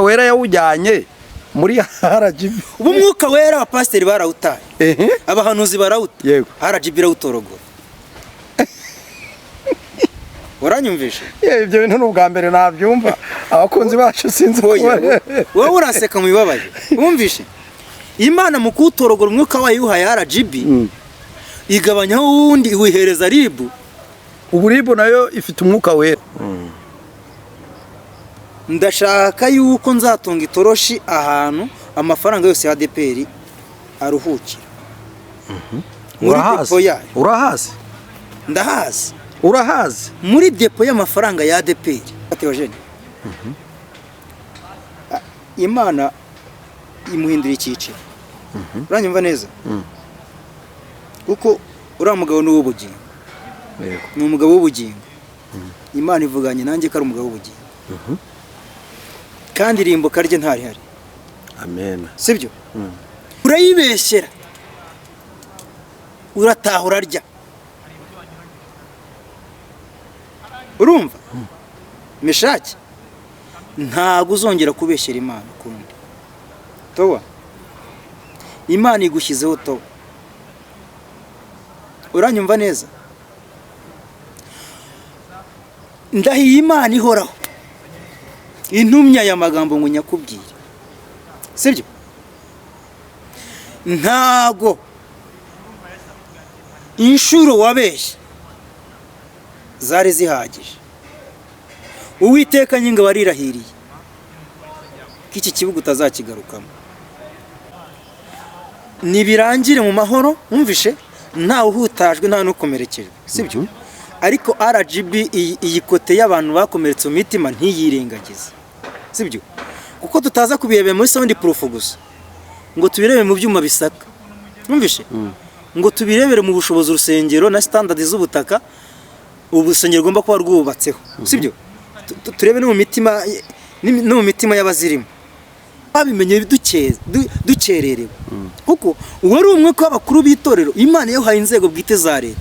Wera yawujyanye muri RGB. Ubu Umwuka Wera, abapasiteri barawutaye, abahanuzi barawuta, RGB irawutorogora. Uranyumvishe? Yewe, ibyo bintu ni ubwa mbere nabyumva. Abakunzi bacu sinzi ko Oya, wowe uraseka mu bibabaje. Wumvishe, Imana mu kuwutorogora, umwuka wayo iwuhaye RGB, igabanyaho uwundi, iwihereza RIB. Ubu RIB nayo ifite Umwuka Wera. Ndashaka yuko nzatunga itoroshi ahantu amafaranga yose ya ADEPR aruhukira, muri Urahazi? depo yayo. Urahazi? Ndahazi. Urahazi? Muri depo y'amafaranga ya ADEPR. Theogene, Imana imuhindura icyiciro. Uranyumva neza? Kuko uriya mugabo ni uw'ubugingo. Ni umugabo w'ubugingo. Imana ivuganye nanjye ko ari umugabo w'ubugingo, kandi irimbuka rye ntarihari. Amen. Sibyo? Urayibeshyera, urataha, urarya. Urumva Meshaki, ntabwo uzongera kubeshyera Imana ukundi. Towa, Imana igushyizeho towa. Uranyumva neza? Ndahiye Imana ihoraho intumya aya magambo ngo nyakubwire, sibyo? Ntago inshuro wabeshye zari zihagije. Uwiteka nyinga warirahiriye ko iki kibuga utazakigarukamo. Nibirangire mu mahoro, wumvishe, ntawe uhutajwe, nta n'ukomerekejwe, sibyo? Ariko RGB, iyi côté y'abantu bakomeretse mu mitima ntiyirengagize, sibyo? Kuko tutaza kubirebera muri sound proof gusa, ngo tubirebe mu byuma bisaka, wumvishe, ngo tubirebere mu bushobozi urusengero na standard z'ubutaka urusengero rugomba kuba rwubatseho, sibyo? Turebe no mu mitima y'abazirimo babimenye dukererewe, kuko uwo ari umwuka w'abakuru b'itorero Imana yahaye inzego bwite za leta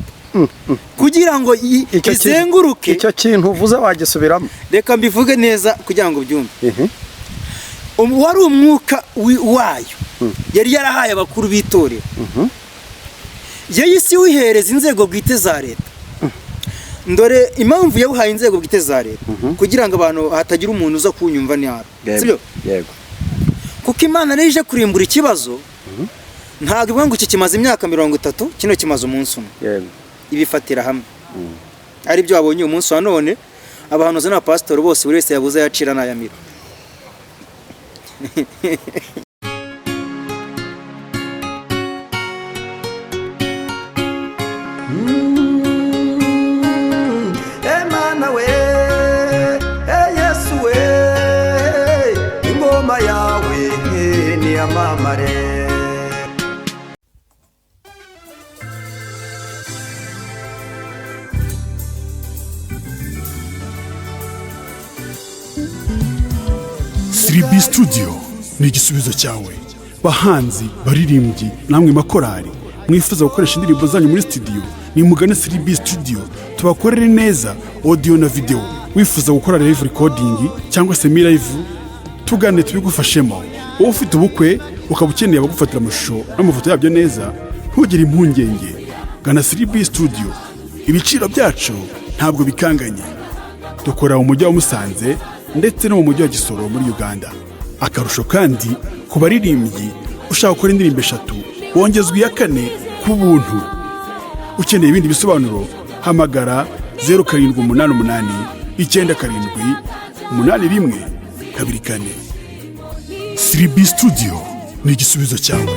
kugira ngo izenguruke. Icyo kintu uvuze wagisubiramo? Reka mbivuge neza kugira ngo ubyumve. Wari umwuka wayo yari yarahaye abakuru b'itorero, yahise iwihereza inzego bwite za leta. Ndore impamvu yawuhaye inzego bwite za leta, kugira ngo abantu hatagira umuntu uza kunyumva nabi, sibyo? Yego. Kuko Imana rero ije kurimbura ikibazo, ntabwo ivuga ngo iki kimaze imyaka 30, kino kimaze umunsi umwe. Ibifatira hamwe, ari byo wabonye uyu munsi wa none, abahanuzi n'abapasitori bose, buri wese yabuze ayacira n'ayamira. Emana we, e Yesu we, ingoma yawe niyamamare. 3B Studio ni igisubizo cyawe. Bahanzi, baririmbyi, namwe makorari mwifuza gukoresha indirimbo zanyu muri studio, nimugane 3B Studio tubakorere neza audio na video. Wifuza gukora live recording cyangwa semi live, tugane tubigufashemo. Wowe ufite ubukwe ukaba ukeneye abagufatira amashusho n'amafoto yabyo neza, ntugire impungenge, gana 3B Studio. Ibiciro byacu ntabwo bikanganye. Dukora mu mujyi wa Musanze ndetse no mu mujyi wa Gisoro muri Uganda. Akarusho kandi, ku baririmbyi, ushaka gukora indirimbo eshatu wongezwa iya kane ku buntu. Ukeneye ibindi bisobanuro, hamagara 0788978124. 3B Studio ni igisubizo cyawe.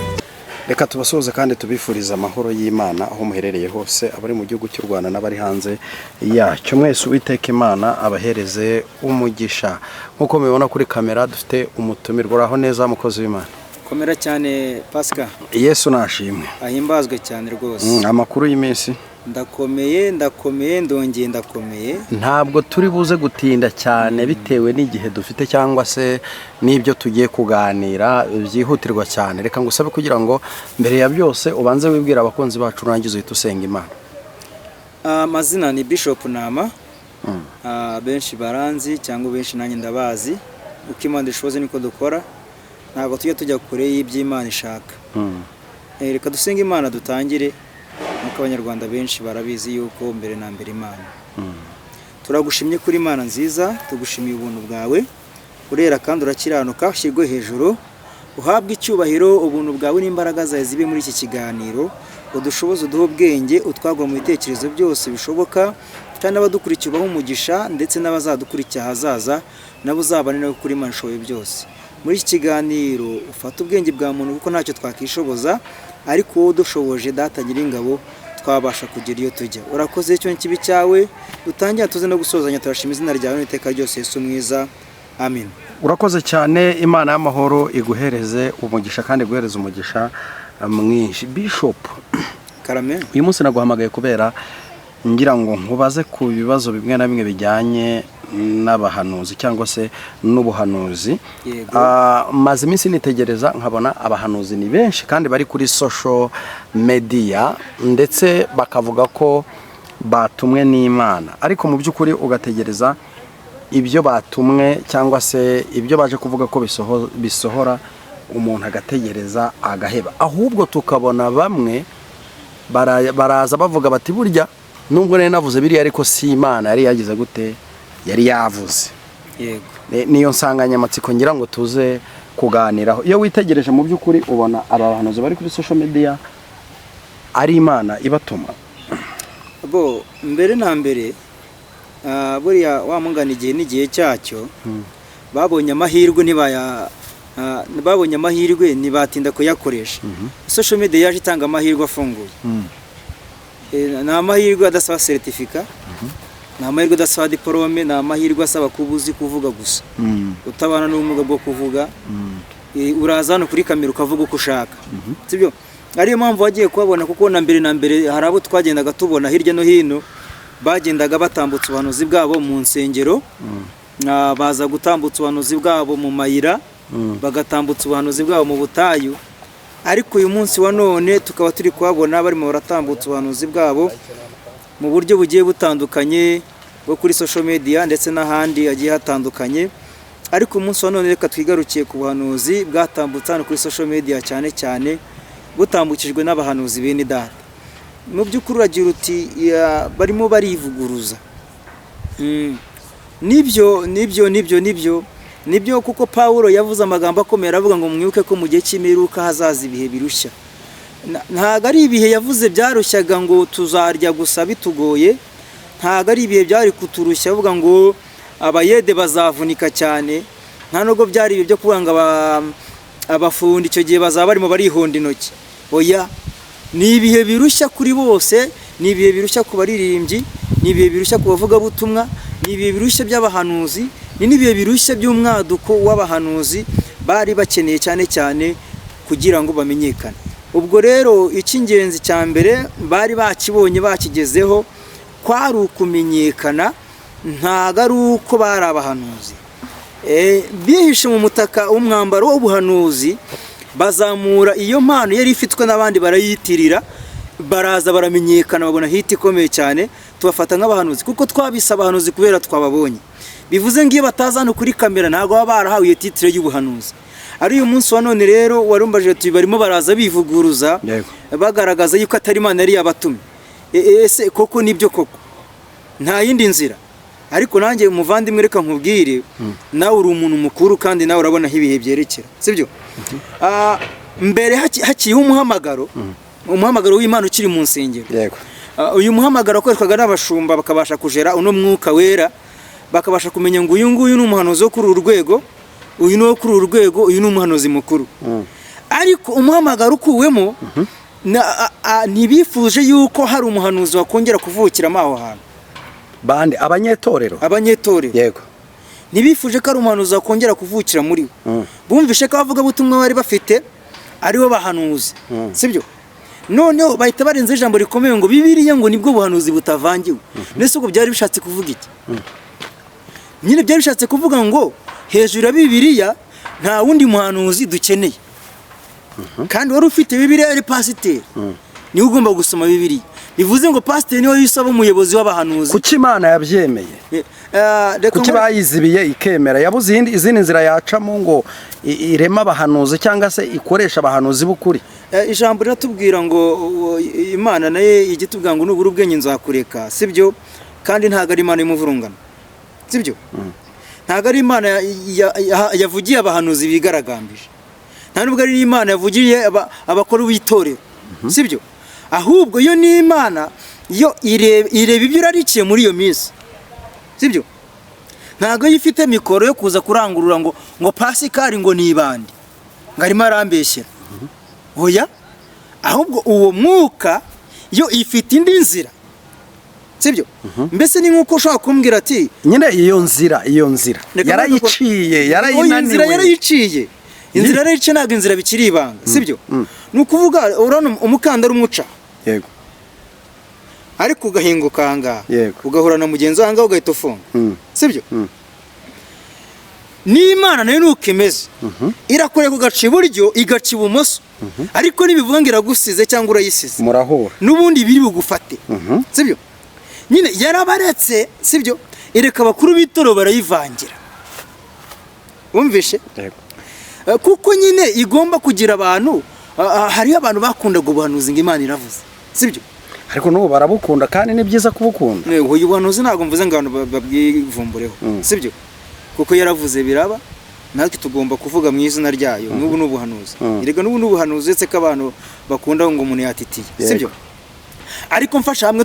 Reka tubasuhuze kandi tubifurize amahoro y'Imana aho muherereye hose, abari mu gihugu cy'u Rwanda n'abari hanze yacyo. Mwese Uwiteka Imana abahereze umugisha. Nk'uko mubibona kuri kamera, dufite umutumirwa. Uraho neza, mukozi w'Imana? Komera cyane, Pascal. Yesu nashimwe. Ahimbazwe cyane rwose. Amakuru y'iminsi? Ndakomeye, ndakomeye, ndongeye ndakomeye. Ntabwo turi buze gutinda cyane bitewe n'igihe dufite cyangwa se n'ibyo tugiye kuganira byihutirwa cyane. Reka ngusabe kugira ngo mbere ya byose ubanze wibwire abakunzi bacu, urangize uhite usenga Imana. Amazina ni Bishop Nama. Benshi baranzi cyangwa benshi nanjye ndabazi. Uko Imana ishoboze niko dukora, ntabwo tujya tujya kure y'iby'Imana ishaka. Reka dusenge Imana dutangire, nk'uko Abanyarwanda benshi barabizi yuko mbere na mbere Imana. Turagushimye kuri Imana nziza, tugushimiye ubuntu bwawe, urera kandi urakiranuka, ushyirwe hejuru, uhabwe icyubahiro. Ubuntu bwawe n'imbaraga zawe zibe muri iki kiganiro, udushoboze, uduhe ubwenge, utwagura mu bitekerezo byose bishoboka, kandi n'abadukurikiye ubahe umugisha, ndetse n'abazadukurikira ahazaza nabo uzabane nabo kuri Imana ishoboye byose. Muri iki kiganiro ufate ubwenge bwa muntu, kuko ntacyo twakishoboza, ariko wowe udushoboje, Data Nyiringabo, twabasha kugera iyo tujya. Urakoze, icyo kibi cyawe dutangira tuze no gusozanya. Turashima izina ryawe n'iteka ryose, Yesu mwiza, amen. Urakoze cyane, Imana y'amahoro iguhereze umugisha kandi iguhereze umugisha mwinshi, Bishop. Karame. Uyu munsi naguhamagaye kubera ngira ngo nkubaze ku bibazo bimwe na bimwe bijyanye n'abahanuzi cyangwa se n'ubuhanuzi. Yego. Maze iminsi nitegereza nkabona abahanuzi ni benshi kandi bari kuri social media, ndetse bakavuga ko batumwe n'Imana, ariko mu by'ukuri ugategereza ibyo batumwe cyangwa se ibyo baje kuvuga ko bisohora, umuntu agategereza agaheba. Ahubwo tukabona bamwe baraza bavuga bati: "Burya nubwo nari navuze biriya, ariko si Imana yari yagize gute, yari yavuze." Niyo nsanganyamatsiko ngira ngo tuze kuganiraho. Iyo witegereje mu by'ukuri, ubona aba bahanuzi bari kuri social media ari Imana ibatuma? Bo mbere na mbere, buriya wamungana igihe n'igihe cyacyo. Babonye amahirwe ntibaya babonye amahirwe ntibatinda kuyakoresha. Social media yaje itanga amahirwe afunguye. Ni amahirwe adasaba certificat, ni amahirwe adasaba diporome, ni amahirwe asaba kuba uzi kuvuga gusa, utabana n'ubumuga bwo kuvuga. Uraza hano kuri kamera ukavuga uko ushaka, sibyo? Ariyo mpamvu wagiye kuhabona, kuko na mbere na mbere hari abo twagendaga tubona hirya no hino bagendaga batambutsa ubuhanuzi bwabo mu nsengero, baza gutambutsa ubuhanuzi bwabo mu mayira, bagatambutsa ubuhanuzi bwabo mu butayu. Ariko uyu munsi wa none tukaba turi kuhabona barimo baratambutsa ubuhanuzi bwabo mu buryo bugiye butandukanye bwo kuri social media ndetse n'ahandi hagiye hatandukanye. Ariko umunsi wa none reka twigarukiye ku buhanuzi bwatambutse hano kuri social media, cyane cyane butambukijwe n'abahanuzi bene data. Mu by'ukuri uragira uti: "Barimo barivuguruza." Nibyo, nibyo, nibyo, nibyo, nibyo, kuko Pawulo yavuze amagambo akomeye, aravuga ngo: "Mwibuke ko mu gihe cy'imperuka hazaza ibihe birushya." Ntabwo ari ibihe yavuze byarushyaga ngo tuzarya gusa bitugoye, ntabwo ari ibihe byari kuturushya avuga ngo abayede bazavunika cyane, nta nubwo byari ibihe byo kuvuga ngo abafundi icyo gihe bazaba barimo barihonda intoki. Oya, ni ibihe birushya kuri bose, ni ibihe birushya ku baririmbyi, ni ibihe birushya ku bavugabutumwa, ni ibihe birushya by'abahanuzi, ni n'ibihe birushya by'umwaduko w'abahanuzi bari bakeneye cyane cyane kugira ngo bamenyekane. Ubwo rero icy'ingenzi cya mbere bari bakibonye, bakigezeho, kwari ukumenyekana, ntabwo ari uko bari abahanuzi. Bihishe mu mutaka w'umwambaro w'ubuhanuzi, bazamura iyo mpano yari ifitwe n'abandi, barayitirira, baraza baramenyekana, babona hit ikomeye cyane, tubafata nk'abahanuzi kuko twabise abahanuzi kubera twababonye. Bivuze ngo iyo bataza hano kuri kamera ntabwo baba barahawe iyo titre y'ubuhanuzi. Ari uyu munsi wa none rero warumbajije tuti barimo baraza bivuguruza, bagaragaza yuko atari Imana yari yabatumye. Ese koko nibyo koko nta yindi nzira? Ariko nanjye umuvandimwe, reka nkubwire, nawe uri umuntu mukuru kandi nawe urabona aho ibihe byerekera, sibyo? Mbere hakiriho umuhamagaro, umuhamagaro w'Imana ukiri mu nsengero. Uyu muhamagaro wakoreshwaga n'abashumba, bakabasha kujera uno mwuka wera, bakabasha kumenya ngo uyu nguyu ni umuhanuzi wo kuri uru rwego, uyu ni uwo kuri uru rwego, uyu ni umuhanuzi mukuru. Ariko umuhamagaro ukuwemo, ntibifuje yuko hari umuhanuzi wakongera kuvukiramo aho hantu. Bande? Abanyetorero? Abanyetorero. Ntibifuje ko ari umuhanuzi wakongera kuvukira muri bo. Bumvishe ko abavugabutumwa bari bafite aribo bahanuzi, sibyo? Noneho bahita barenza ijambo rikomeye ngo Bibiliya ngo nibwo buhanuzi butavangiwe. Mbese ubwo byari bishatse kuvuga iki nyine? Byari bishatse kuvuga ngo hejuru ya Bibiliya nta wundi muhanuzi dukeneye, kandi wari ufite Bibiliya yari pasiteri, niwe ugomba gusoma Bibiliya. Bivuze ngo rero niba pasiteri Bivuze ngo pasiteri niwe yisaba umuyobozi w'abahanuzi. Kuki Imana yabyemeye? Reka Kuki bayizibiye ikemera? Yabuze izindi nzira yacamo ngo ireme abahanuzi cyangwa se ikoresha abahanuzi b'ukuri? Ijambo riratubwira ngo Imana nayo ijya itubwira ngo nubura ubwenge nzakureka, sibyo? Kandi ntabwo ari Imana y'umuvurungano, sibyo? Ntabwo ari Imana yavugiye abahanuzi bigaragambije, nta nubwo ari Imana yavugiye abakuru b'itorero, sibyo? Ahubwo yo ni Imana yo ireba ibyo urarikiye muri iyo minsi, sibyo? Ntabwo yo ifite mikoro yo kuza kurangurura ngo Pasikari ngo ni ibandi, ngo arimo arambeshyera. Oya, ahubwo uwo mwuka yo ifite indi nzira, sibyo? Mbese ni nk'uko ushobora kumbwira ati Nyine iyo nzira Reka yarayiciye. Oya, inzira Yarayinaniwe. yarayiciye, inzira yarayiciye, ntabwo inzira bikiri ibanga, sibyo? Ni ukuvuga urabona umukandara umuca, ariko ugahinguka ahangaha, ugahura na mugenzi wawe ahangaha, ugahita ufunga, sibyo? N'Imana nayo nuko imeze, irakureka ugaca iburyo, igaca ibumoso, ariko ntibivuga ngo iragusize cyangwa urayisize. Murahura. N'ubundi biri bugufate, sibyo? Nyine yarabaretse, sibyo? Ireka abakuru b'itorero barayivangira, wumvishe? Yego. Kuko nyine igomba kugira abantu, hariho abantu bakundaga ubuhanuzi ngo Imana iravuze, sibyo? Ariko n'ubu barabukunda, kandi ni byiza kubukunda. Uyu buhanuzi ntabwo mvuze ngo abantu babwivumbureho, sibyo? Kuko yaravuze biraba, natwe tugomba kuvuga mu izina ryayo. N'ubu ni ubuhanuzi. Erega n'ubu ni ubuhanuzi, uretse ko abantu bakunda ngo umuntu yatitiye, sibyo? Ariko mfasha hamwe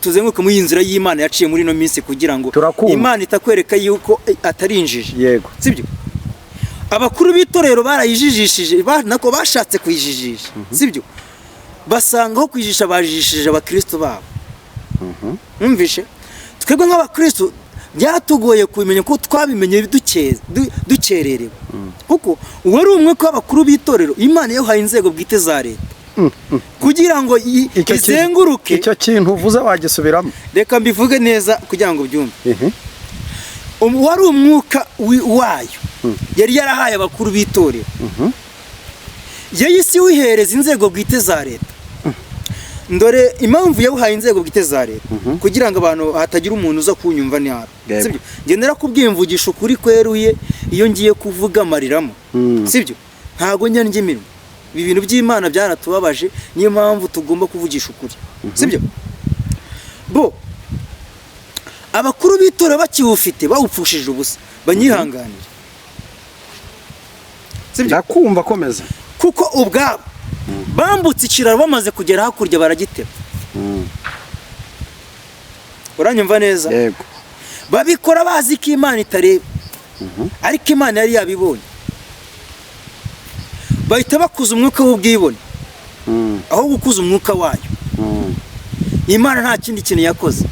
tuzenguruke muri iyi nzira y'Imana yaciye muri ino minsi kugira ngo Turakumva. Imana itakwereka yuko atari injiji, sibyo? Abakuru b'itorero barayijijishije, nako bashatse kuyijijisha, sibyo? Basanga aho kuyijijisha bajijishije abakristo babo. Mwumvishe, twebwe nk'abakristo byatugoye kubimenya kuko twabimenye dukererewe, kuko uwari umwuka w'abakuru b'itorero Imana yahaye inzego bwite za leta kugira ngo izenguruke. Icyo kintu uvuze wagisubiramo? Reka mbivuge neza kugira ngo ubyumve. Wari umwuka wayo yari yarahaye abakuru b'itorero, yahise iwihereza inzego bwite za leta. Ndore impamvu yawuhaye inzego bwite za leta, kugira ngo abantu hatagira umuntu uza kunyumva nabi. Sibyo? Njye narakubwiye, mvugisha ukuri kweruye. Iyo ngiye kuvuga amariramo, sibyo? Ntago njya ndya iminwa. Ibi bintu by'Imana byaratubabaje, niyo mpamvu tugomba kuvugisha ukuri, sibyo? Bo abakuru b'itorero bakiwufite bawupfushije ubusa, banyihanganire, sibyo? Ndakumva, komeza. Kuko ubwabo bambutse ikiraro, bamaze kugera hakurya baragitema. Uranyumva neza? Yego. Babikora bazi ko Imana itareba, ariko Imana yari yabibonye. Bahita bakuza umwuka w'ubwibone aho gukuza umwuka wayo. Imana nta kindi kintu yakoze,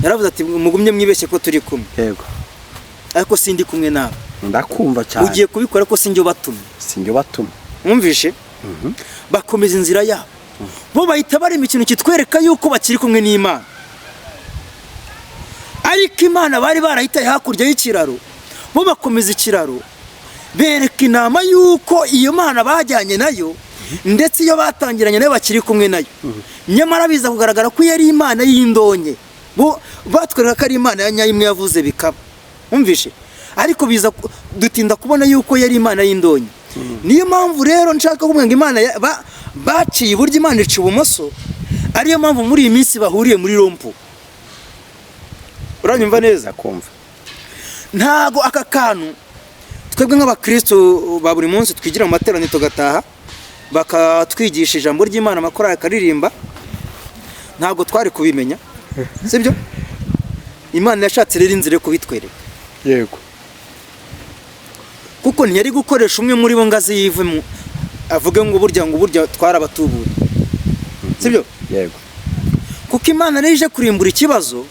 yaravuze ati: "Mugumye mwibeshye ko turi kumwe, ariko sindi kumwe nawe." Ndakumva cyane. Ugiye kubikora ko sinjye ubatumye. Sinjye ubatumye. Mwumvishe, bakomeza inzira yabo. Bo bahita barema ikintu kitwereka yuko bakiri kumwe n'Imana, ariko Imana bari barahitaye hakurya y'ikiraro. Bo bakomeza ikiraro, bereka intama yuko iyo Mana bajyanye nayo, ndetse iyo batangiranye nayo bakiri kumwe nayo. Nyamara biza kugaragara ko iyo ari Imana y'indonke. Bo batwereka ko ari Imana ya nyayo, imwe yavuze bikaba, wumvishe? Ariko biza dutinda kubona yuko yari Imana y'indonke. Niyo mpamvu rero nshaka kuvuga ngo Imana baciye iburyo, Imana ica ibumoso. Ariyo mpamvu muri iyi minsi bahuriye muri rond-point. Uranyumva neza? Ndakumva. Ntago aka kantu twebwe nk'abakristo ba buri munsi twigira mu materaniro, tugataha bakatwigisha ijambo ry'Imana, amakorali akaririmba, ntabwo twari kubimenya, sibyo? Imana yashatse rero inzira yo kubitwereka. Kuko ntiyari gukoresha umwe muri bo ngo aze yivemo avuge ngo burya twarabatubuye, sibyo? Yego. Kuko Imana rero ije kurimbura ikibazo,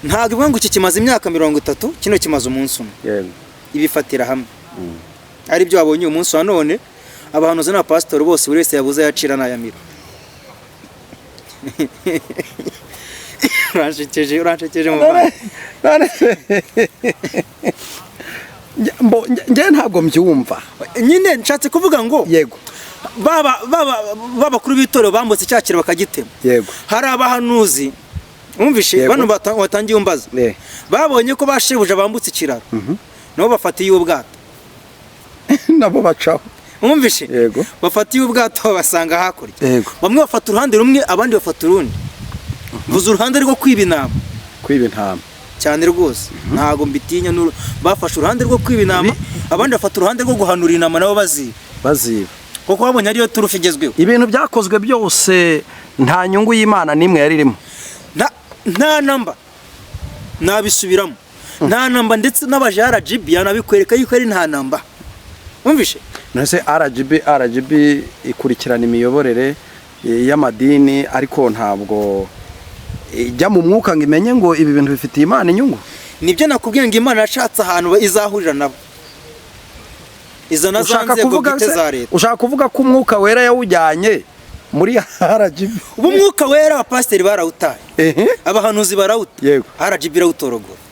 ntabwo ivuga ngo iki kimaze imyaka 30, kino kimaze umunsi umwe. Ibifatira hamwe, ari byo wabonye uyu munsi wa none. Abahanuzi n'abapasitori bose, buri wese yabuze ayacira n'ayamira. Uranshekeje, uranshekeje mu bana. None se njye ntabwo mbyumva. Nyine nshatse kuvuga ngo Baba bakuru b'itorero bambutse cya kiraro bakagitema. Hari abahanuzi, wumvishe? Bano watangiye umbaza, babonye ko bashebuja bambutse ikiraro, nabo bafata iy'ubwato. Nabo bacaho. Wumvishe? Yego. Bafata iy'ubwato, babasanga hakurya. Bamwe bafata uruhande rumwe, abandi bafata urundi. Mvuze uruhande rwo kwiba intama. Kwiba intama. Cyane rwose, ntago mbitinya. Bafashe uruhande rwo kwiba intama, abandi bafata uruhande rwo guhanura intama, nabo baziba. Baziba. Kuko babonye ariyo turufu igezweho. Ibintu byakozwe byose nta nyungu y'Imana n'imwe yari irimo. Nta namba, nabisubiramo, nta namba. Ndetse n'abaje RGB yanabikwereka yuko ari nta namba, wumvishe? None RGB ikurikirana imiyoborere y'amadini, ariko ntabwo ijya mu mwuka ngo imenye ngo ibi bintu bifitiye Imana inyungu. Nibyo nakubwiye ngo Imana yashatse ahantu izahurira nabo, izana za Ushaka nzego kuvuga bwite se- za leta. Ushaka kuvuga ko Umwuka Wera yawujyanye muri RGB? Ubu Umwuka Wera abapasiteri barawutaye, abahanuzi barawuta, RGB irawutorogora.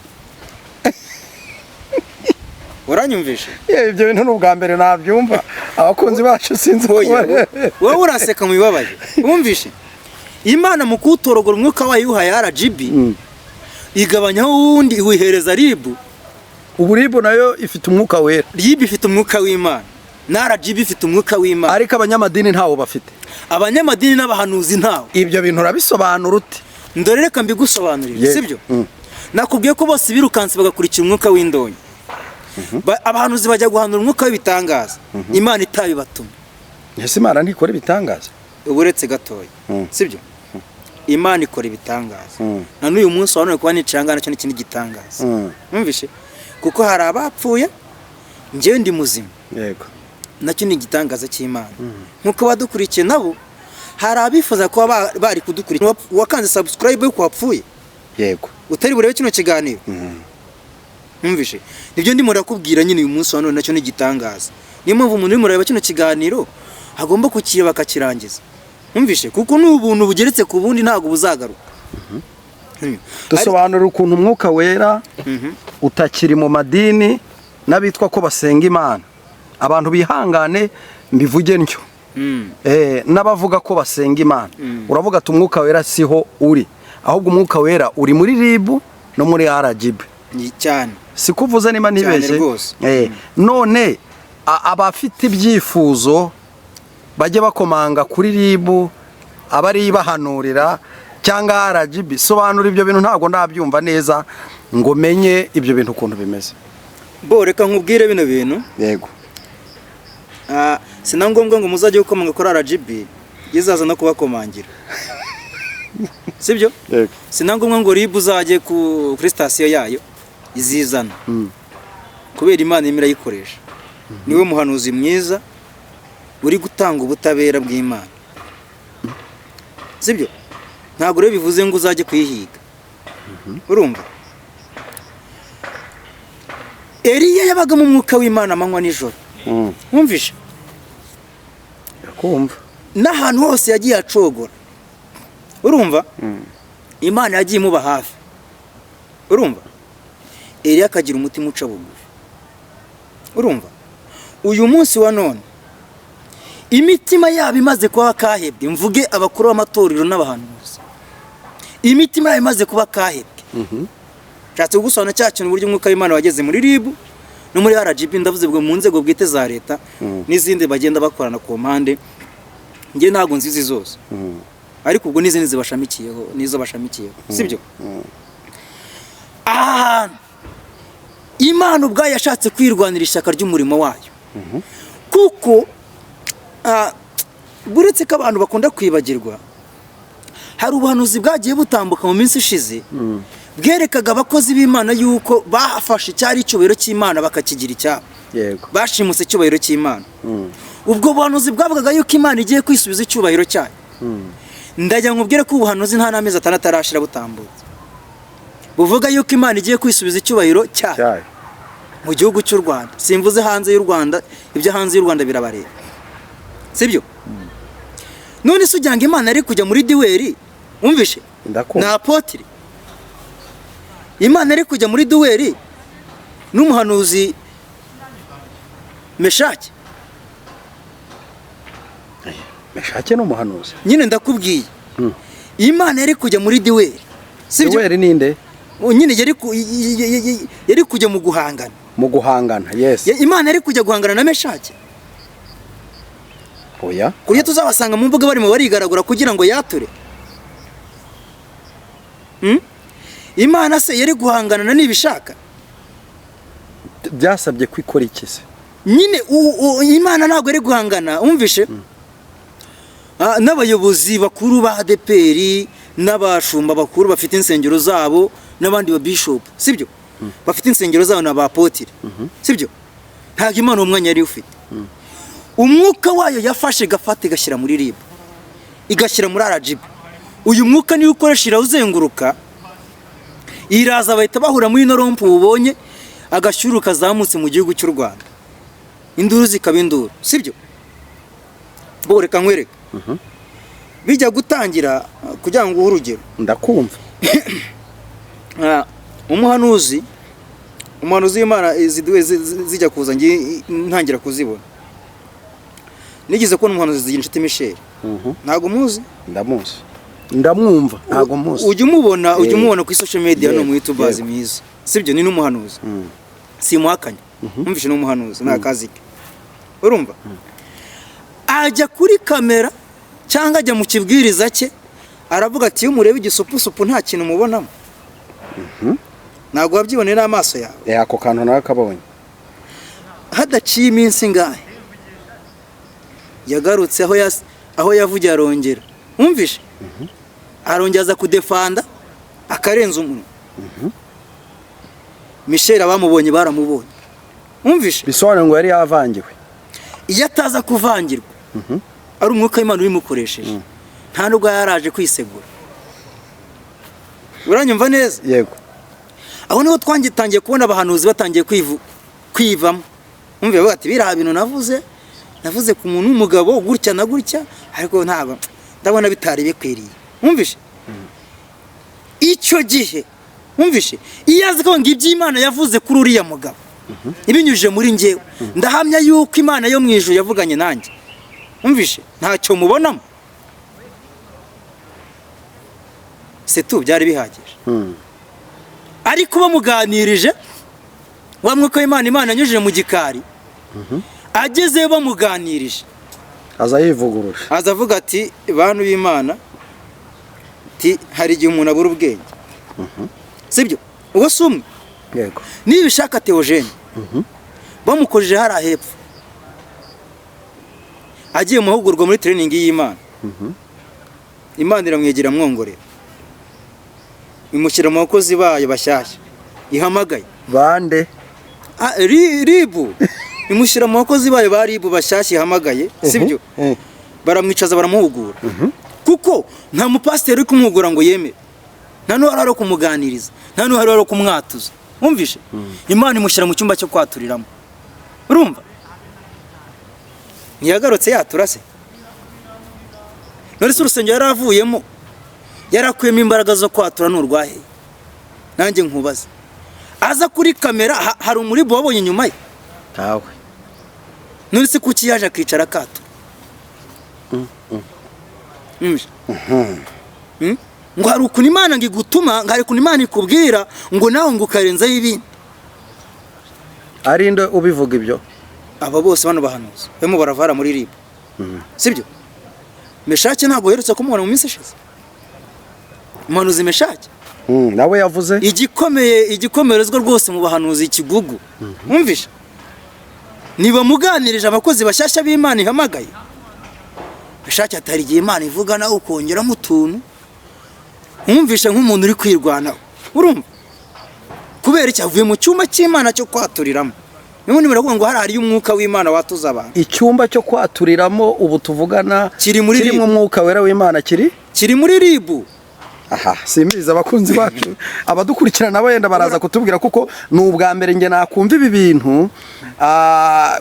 Uranyumvishe? Yewe, ibyo bintu ni ubwa mbere nabyumva. Abakunzi bacu sinzi ko Oya, wowe uraseka mu bibabaje. Wumvishe? Imana mu kuwutorogora, umwuka wayo iwuhaye RGB, igabanyaho uwundi iwihereza RIB. Ubu RIB nayo ifite Umwuka Wera? RIB ifite Umwuka w'Imana na RGB ifite Umwuka w'Imana. Ariko abanyamadini ntawo bafite. Abanyamadini n'abahanuzi ntawe. Ibyo bintu urabisobanura ute? Ndore, reka mbigusobanurire. Sibyo? Nakubwiye ko bose birukanse bagakurikira umwuka w'indonyi. Abahanuzi bajya guhanura umwuka w'ibitangaza Imana itabibatuma. Ese Imana ntikora ibitangaza? Uretse gatoya. Sibyo, Imana ikora ibitangaza. Na n'uyu munsi wa none kuba nicaye ahangaha nacyo ni ikindi gitangaza. Mwumvishe? Kuko hari abapfuye, njyewe ndi muzima. Nacyo ni igitangaza cy'Imana. Nk'uko badukurikiye nabo hari abifuza kuba bari kudukurikira. Wakanze subscribe yuko wapfuye, utari burebe kino kiganiro. Mwumvishe? Nibyo ndimo ndakubwira nyine. Uyu munsi wa none nacyo ni igitangaza. Niyo mpamvu umuntu urimo urareba kino kiganiro agomba kukireba akakirangiza. Mwumvishe? Kuko ni ubuntu bugeretse ku bundi, ntabwo buzagaruka. Dusobanurira ukuntu Umwuka Wera utakiri mu madini n'abitwa ko basenga Imana. Abantu bihangane mbivuge ntyo. N'abavuga ko basenga Imana, uravuga ati Umwuka Wera siho uri, ahubwo Umwuka Wera uri muri RIB no muri RGB. Ni cyane. Siko uvuze niba ntibeshye? Rwose. None abafite ibyifuzo bajye bakomanga kuri RIB abari bahanurira cyangwa RGB? Sobanura ibyo bintu, ntabwo ndabyumva neza ngo menye ibyo bintu ukuntu bimeze. Bo, reka nkubwire bino bintu. Ah, si na ngombwa ngo muzajye gukomanga kuri RGB, izaza no kubakomangira, sibyo? Yego. Si na ngombwa ngo RIB uzajye kuri sitasiyo yayo, izizana. Kubera Imana irimo irayikoresha, niwe muhanuzi mwiza uri gutanga ubutabera bw'Imana, sibyo? Ntabwo rero bivuze ngo uzajye kuyihiga. Urumva, Eliya yabaga mu Mwuka w'Imana amanywa nijoro. Wumvishe? Kumva. N'ahantu hose yagiye acogora, urumva, Imana yagiye imuba hafi. Urumva, Eliya akagira umutima uca bugufi. Urumva, uyu munsi wa none imitima yabo imaze kuba kahebwe, mvuge abakuru b'amatorero n'abahanuzi, imitima yabo imaze kuba kahebwe. Nshatse kugusobanura cya kintu, uburyo Umwuka w'Imana wageze muri RIB no muri RGB. Ndavuze bwo mu nzego bwite za leta n'izindi bagenda bakorana ku mpande. Njye ntabwo nzizi zose, ariko ubwo n'izindi zibashamikiyeho n'izo bashamikiyeho, sibyo? Aha hantu Imana ubwayo yashatse kwirwanira ishyaka ry'umurimo wayo, kuko uretse ko abantu bakunda kwibagirwa, hari ubuhanuzi bwagiye butambuka mu minsi ishize bwerekaga abakozi b'Imana yuko bafashe icyari icyubahiro cy'Imana bakakigira icyabo. Bashimuse icyubahiro cy'Imana. Ubwo buhanuzi bwavugaga yuko Imana igiye kwisubiza icyubahiro cyayo. Ndajya nkubwire ko ubuhanuzi nta n'amezi 6 arashira butambutse, buvuga yuko Imana igiye kwisubiza icyubahiro cyayo Cyayo. mu gihugu cy'u Rwanda. Simvuze hanze y'u Rwanda, ibyo hanze y'u Rwanda birabareba, sibyo? None se ugira ngo Imana yari kujya muri duel, wumvishe? Ndakumva. Na apôtre, Imana yari kujya muri duel n'umuhanuzi Meshaki? Meshake ni umuhanuzi. Nyine ndakubwiye, Imana yari kujya muri duel, sibyo? Duel ninde? Nyine yari kujya mu guhangana. Mu guhangana, yes. Imana yari kujya guhangana na Meshake? Oya. Ku buryo tuzabasanga mu mbuga barimo barigaragura kugira ngo yature? Imana se yari guhangana na Nibishaka? Byasabye ko ikora iki se? Nyine Imana ntabwo yari guhangana, wumvishe, n'abayobozi bakuru ba ADEPR n'abashumba bakuru bafite insengero zabo n'abandi ba bishop, sibyo, bafite insengero zabo na ba apôtre, sibyo? Ntabwo Imana uwo mwanya yari ufite. Umwuka wayo yafashe gafata igashyira muri RIB, igashyira muri RGB. Uyu mwuka niyo ukoresha, irawuzenguruka, iraza bahita bahura muri ino rond-point. Ubonye agashyuru kazamutse mu gihugu cy'u Rwanda, induru zikaba induru, sibyo? Bo reka nkwereke bijya gutangira kugira ngo uhe urugero. Ndakumva. Umuhanuzi w'Imana, izi duel zijya kuza, ngiye ntangira kuzibona, nigeze kubona umuhanuzi Zigirinshuti Michel. Ntabwo muzi? Ndamuzi, ndamwumva, ntabwo muzi. Ujya umubona, ujya umubona kuri social media no mu YouTubers mwiza, sibyo? Ni n'umuhanuzi, simuhakanya, numvise ni umuhanuzi, nta kazi ke. Urumva, ajya kuri kamera cyangwa ajya mu kibwiriza cye, aravuga ati: "Iyo mureba igisupusupu nta kintu mubonamo." Ntabwo wabyiboneye n'amaso yawe? Ako kantu nawe kabonye. Hadaciye iminsi ingahe, yagarutse aho yavugiye, arongera, wumvishe, arongera aza kudefanda akarenza umunwa. Michel, abamubonye baramubonye, wumvishe. Bisobanuye ngo yari yavangiwe. Iyo ataza kuvangirwa, ari umwuka w'Imana ubimukoresheje, nta nubwo yaraje kwisegura. Uranyumva neza? Yego. Aho niho twangitangiye kubona abahanuzi batangiye kwivamo. Umva, bavuga ati: "Biriya bintu navuze, navuze ku muntu w'umugabo gutya na gutya, ariko ntabwo ndabona bitari bikwiriye." Wumvishe icyo gihe, wumvishe, iyo azi ko ngo iby'Imana yavuze kuri uriya mugabo ibinyujije muri njyewe, ndahamya yuko Imana yo mu ijuru yavuganye nanjye, wumvishe, ntacyo mubonamo, setu byari bihagije. Ariko bamuganirije wa mwuka w'Imana, Imana yanyujije mu gikari, agezeyo bamuganirije, aza yivuguruje. Aza avuga ati: "Bantu b'Imana," ati, "hari igihe umuntu abura ubwenge." Sibyo? Uwo si umwe. Yego. Nibishaka Theogene, bamukojeje hariya hepfo agiye mu mahugurwa muri training y'Imana, Imana iramwegera, amwongorera, imushyira mu bakozi bayo bashyashya ihamagaye. Bande? RIB imushyira mu bakozi bayo ba RIB bashyashya ihamagaye, sibyo? Baramwicaza, baramuhugura, kuko nta mupasiteri uri kumuhugura ngo yemere, nta n'uwari ari kumuganiriza, nta n'uwari ari kumwatuza. Wumvishe, Imana imushyira mu cyumba cyo kwaturiramo. Urumva, ntiyagarutse yatura se? None se urusengero yari avuyemo yarakuyemo imbaraga zo kwatura ni urwaheye? Nanjye nkubaza, aza kuri kamera, hari umuribo wabonye inyuma ye? Ntawe. None se kuki yaje akicara akatura? Wumvishe? Ngo hari ukuntu Imana ngo igutuma, ngo hari ukuntu Imana ikubwira, ngo nawe ngo ukarenzaho ibindi. Ari nde ubivuga ibyo? Aba bose bano bahanuzi barimo baravara muri RIB, sibyo? Meshake ntabwo uherutse kumubona mu minsi ishize, umuhanuzi Meshake? Nawe yavuze. Igikomeye, igikomerezwa rwose mu bahanuzi, ikigugu, wumvishe, nibamuganirije abakozi bashyashya b'Imana ihamagaye, Meshake atari igihe Imana ivuga nawe ukongeramo utuntu, wumvishe, nk'umuntu uri kwirwanaho. Urumva, kubera iki? Avuye mu cyumba cy'Imana cyo kwaturiramo. Niba baravuga ngo hari hariyo umwuka w'Imana watuza abantu. Icyumba cyo kwaturiramo ubu tuvugana Kiri muri kirimo RIB. Umwuka wera w'Imana kiri Kiri muri RIB. Aha simbizi, abakunzi bacu, abadukurikirana wenda baraza kutubwira, kuko ni ubwa mbere njye nakumva ibi bintu,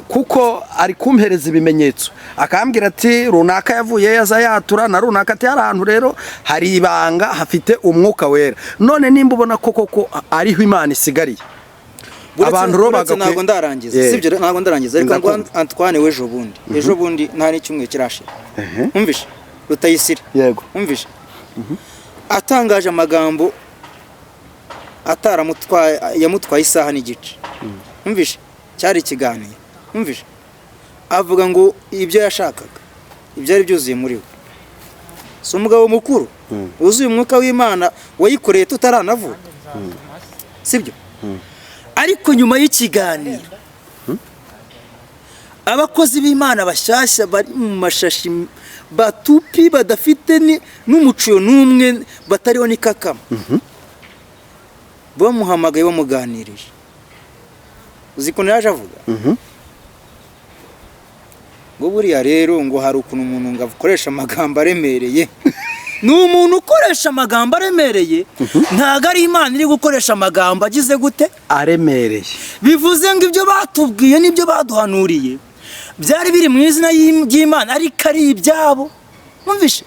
kuko ari kumpereza ibimenyetso, akambwira ati runaka yavuye aza yatura na runaka, ati hari ahantu rero hari ibanga, hafite umwuka wera. None nimba ubona ko koko ariho Imana isigariye. Abantu rero Uretse bagakwiye- ntabwo ndarangiza. Yeah. Sibyo, ntabwo ndarangiza, ariko ngo Ndakumva. Antoine w'ejo bundi, ejo bundi nta n'icyumweru kirashira, wumvishe Rutayisire, wumvishe atangaje amagambo ataramutwaye, yamutwaye isaha n'igice, wumvishe cyari ikiganiro, wumvishe avuga ngo ibyo yashakaga ibyari byuzuye muri we. Si umugabo mukuru wuzuye umwuka w'Imana wayikoreye tutaranavuka, sibyo? Ariko nyuma y'ikiganiro, abakozi b'Imana bashyashya bari mu mashashi batupi, badafite n'umucuyo n'umwe, batariho n'ikakama, bamuhamagaye bamuganirije, uzi ukuntu yaje avuga ngo buriya rero ngo hari ukuntu umuntu ngo akoresha amagambo aremereye. Ni umuntu ukoresha amagambo aremereye, ntabwo ari Imana iri gukoresha amagambo agize gute? Aremereye. Bivuze ngo ibyo batubwiye n'ibyo baduhanuriye byari biri mu izina ry'Imana, ariko ari ibyabo, mwumvishe?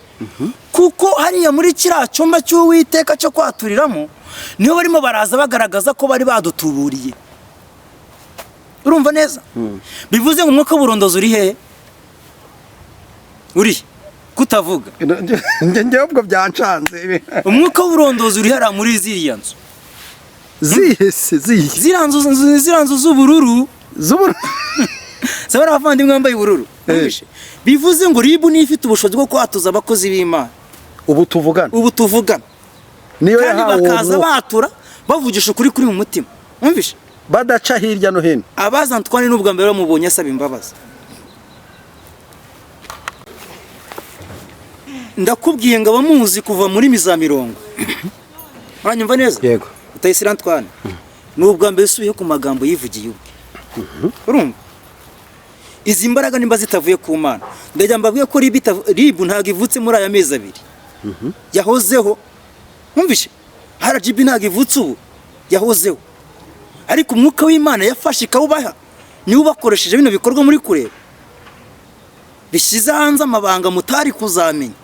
Kuko hariya muri kiriya cyumba cy'Uwiteka cyo kwaturiramo, niho barimo baraza bagaragaza ko bari badutuburiye. Urumva neza? Bivuze ngo umwuka w'uburondozi uri hehe? Uri kutavuga. Njyewe ubwo byancanze. Umwuka w'uburondozi uri hariya muri ziriya nzu. Zihe se, zihe? Ziriya nzu z'ubururu. Z'uburu. Saba abavandimwe bambaye ubururu. Wumvishe? Bivuze ngo RIB niyo ifite ubushobozi bwo kwatuza abakozi b'Imana. Ubu tuvugana. Ubu tuvugana. Niyo Kandi yahawe uwo bakaza mwuka. batura, bavugisha ukuri kuri mu mutima, wumvishe? Badaca hirya no hino. Abaza Antoine, n'ubwa mbere bamubonye asaba imbabazi. Ndakubwiye ngo abamuzi kuva muri za mirongo, uranyumva neza? Yego. Rutayisire Antoine ni ubwa mbere usubiye ku magambo yivugiye ubwe. Urumva izi mbaraga nimba zitavuye ku Mana? Ndagira mbabwiye ko RIB RIB ntabwo ivutse muri aya mezi 2, yahozeho, wumvishe? RGB ntabwo ivutse ubu, yahozeho, ariko umwuka w'Imana yafashe ikawubaha niwe ubakoresheje bino bikorwa muri kureba bishyize hanze amabanga mutari kuzamenya.